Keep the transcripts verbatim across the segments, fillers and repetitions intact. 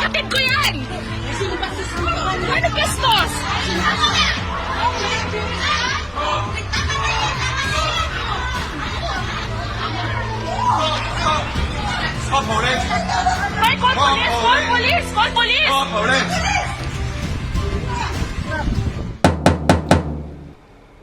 Akin ko yan! Ano bastos? Call police! Ay, call police! Call police! Call police! Call police!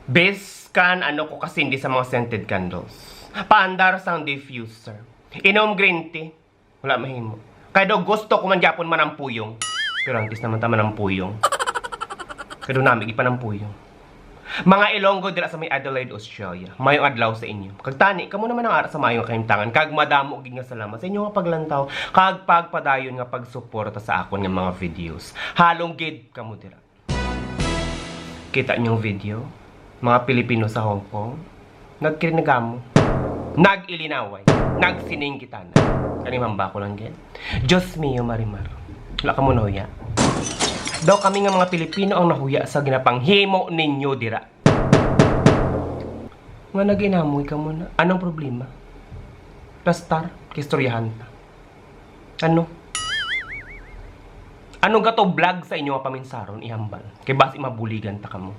Biskan ano ko kasindi sa mga scented candles. Paandar sang diffuser. Inom green tea. Wala mahimo. Kay daw gusto ko man gyapon manampuyong. Pero antes naman ta manampuyong. Kay daw nami gipanampuyong. Mga Ilonggo dira sa may Adelaide, Australia. Mayong adlaw sa inyo. Kag tani, kamo naman ang ara sa maayong kahimtangan. Kag madamo gid nga salamat sa inyo nga paglantaw. Kag pagpadayon nga pagsuporta sa akon nga mga videos. Halong gid kamo dira. Kita niyo ang video? Mga Pilipino sa Hong Kong, nagkirinagamo, nag-ilinaway, nagsininggitan. Kani mamba ko lang gid. Diyos mio, Marimar. Wala kamo nahuya. Daw kami nga mga Pilipino ang nahuya sa ginapanghimo ninyo dira. Nga nag-inamoy kamo na. Anong problema? Plastar, kistoryahan ta. Ano? Anong gato vlog sa inyo nga paminsaron, ihambal? Kay basi mabuligan ta kamo.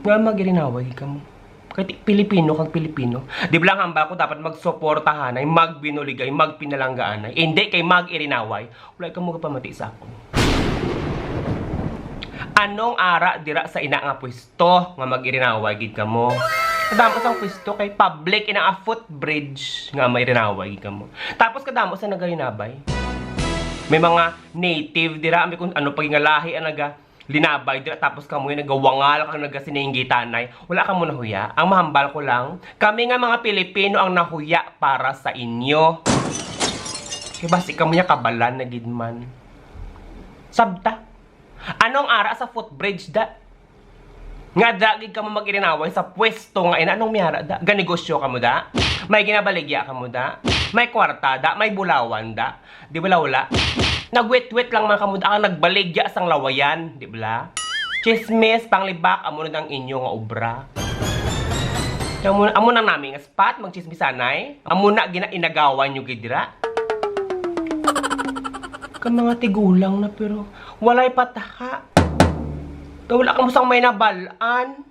Nga mag-irinaway kamo. Kay ti-, Pilipino kag Pilipino. Di ba lang hambal ko dapat magsuportahanay, magbinuligay, magpinalanggaanay? Hindi kay mag-irinaway. Wala kamo kapamati sa akon. Anong ara dira sa ina nga pwesto nga mag-irinaway gid kamo? Kadamo sang pwesto kay public ina nga footbridge nga may irinaway gid kamo. Tapos kadamo sa nagalinabay. May mga native dira, may kung ano pa nga lahi ang nagalinabay dira, tapos kamo yung nagawangal kag nagasininggitanay. Wala kamo nahuya. Ang mahambal ko lang, kami nga mga Pilipino ang nahuya para sa inyo. Kay basi kamo niya kabalan na gid man. Sabta. Anong ara sa footbridge da? Nga da gid kamo mag-irinaway sa pwesto nga ina, anong may ara da? Ganegosyo kamo da? May ginabaligya kamo da? May kwarta da? May bulawan da? Di ba wala? Nagwit-wit lang man kamo da ang nagbaligya sang lawayan, di ba? Chismis, panglibak, amo na ang inyo nga obra. Amo, amo nang nami nga spot, magchismisanay. Amo na ginainagawan nyo gid dira. Ka mga tigulang na pero walay pataha. Daw wala kamo sang may nabalaan.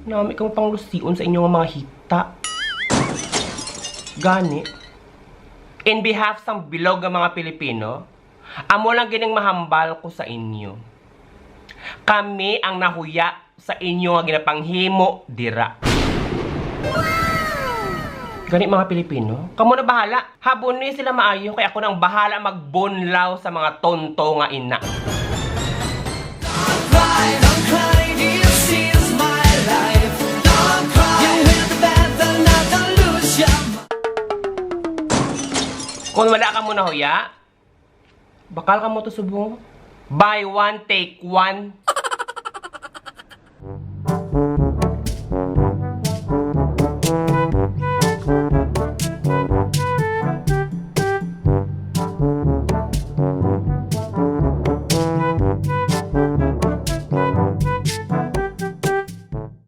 Nami kamo panglusion sa inyo nga mga hita. Gani, in behalf sang bilog nga mga Pilipino, amo lang gining mahambal ko sa inyo. Kami ang nahuya sa inyo nga ginapanghimo dira. Gani, mga Pilipino, kamo na bahala. Habuni sila maayo, kay ako nang bahala magbunlaw sa mga tonto nga ina. Cry, don't cry, this is my life. Don't cry. You will be better not to lose your mind. Kung wala kamo nahuya, bakal kamo to subong. Buy one, take one.